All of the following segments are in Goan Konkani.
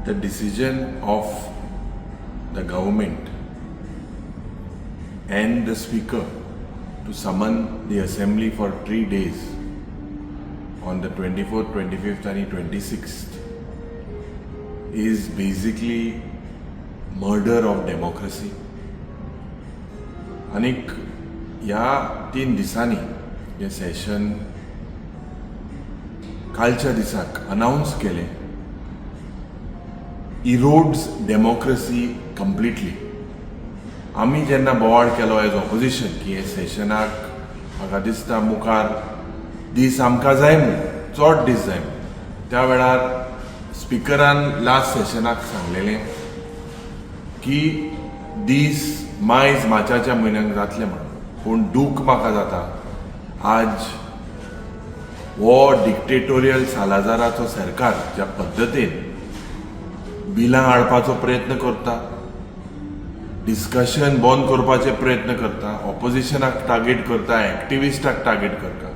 The decision of the government and the speaker to summon the assembly for 3 days on the 24th, 25th, and 26th is basically murder of democracy. आनीक ह्या 3 दिसांनी जें सेशन कालच्या दिसाक अनावन्स केलें इरोड्स डेमोक्रेसी कंप्लिटली. आमी जेन्ना बोवाळ केलो एज ऑपोजिशन की हे सेशनाक म्हाका दिसता मुखार दीस आमकां जाय म्हूण, चड दीस जाय म्हूण, त्या वेळार स्पिकरान लास्ट सेशनाक सांगलेलें की दीस मायज मार्चाच्या म्हयन्याक जातले म्हणून. पूण दूख म्हाका जाता, आज हो डिक्टेटोरियल सालाजाराचो सरकार ज्या पद्दतीन बिलां हाडपाचो प्रयत्न करता, डिस्कशन बंद करपाचे प्रयत्न करता, ऑपोजिशनाक टार्गेट करता, एक्टिविस्टाक टार्गेट करता,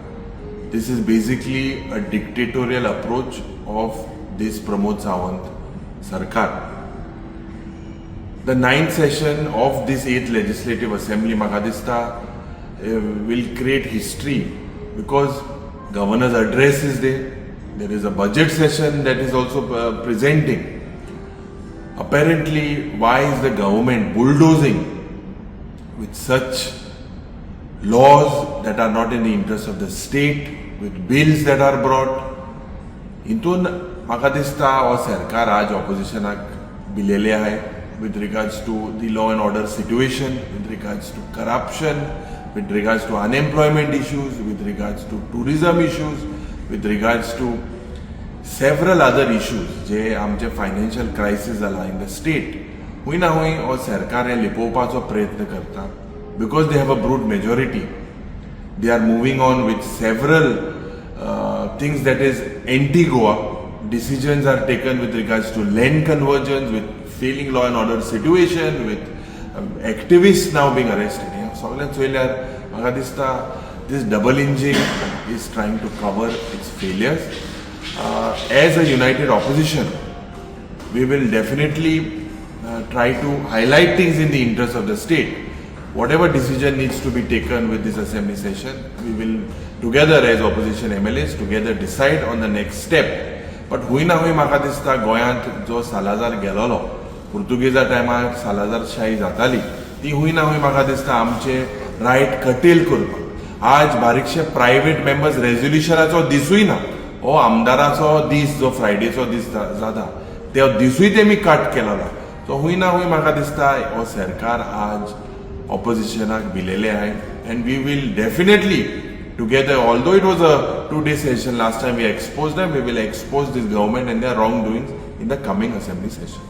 this is basically a dictatorial approach of this Pramod Sawant सरकार. The ninth session of this eighth legislative assembly, म्हाका दिसता, will create history because governor's address is there, there is a budget session that is also presenting. Apparently, why is the government bulldozing with such laws that are not in the interest of the state, with bills that are brought? हितून म्हाका दिसता हो सरकार आज ऑपोजिशनाक भिलेले आहाय with regards to the law and order situation, with regards to corruption, with regards to unemployment issues, with regards to tourism issues, with regards to several other issues जे आमचे फायनान्शियल क्रायसीस जाला इन the state. हुंय ना हुंय हो सरकार हे लिपोवपाचो प्रयत्न करता because they have a brute majority. They are moving on with several things that is anti Goa. Decisions are taken with regards to land conversions, with failing law and order situation, with activists now being arrested. हें सगळें चोयल्यार म्हाका दिसता this double engine is trying to cover its failures. As a united opposition, we will definitely try to highlight things in the interest of the state. Whatever decision needs to be taken with this assembly session, we will together as opposition MLAs together decide on the next step. But हुंय ना हुंय म्हाका दिसता गोंयांत जो सालाजार गेलोलो, पुर्तुगेजा टायमार सालाजार शाही जाताली, ती हुंय ना हुंय म्हाका दिसता आमचे रायट कटेल करपाक आज बारीकशे प्रायवेट मेंबर्स रेजोल्युशनाचो दिसूय ना. हो आमदाराचो दीस जो फ्रायडेचो दीस जाता, ते दिसूय तेमी कट केलेलो. सो हुंय ना हुंय म्हाका दिसता हो सरकार आज ऑपोजिशनाक भिलेले आहाय and we will definitely together, although it was a 2-day session last time, we exposed them. We will expose this government and their wrongdoings in the coming assembly session.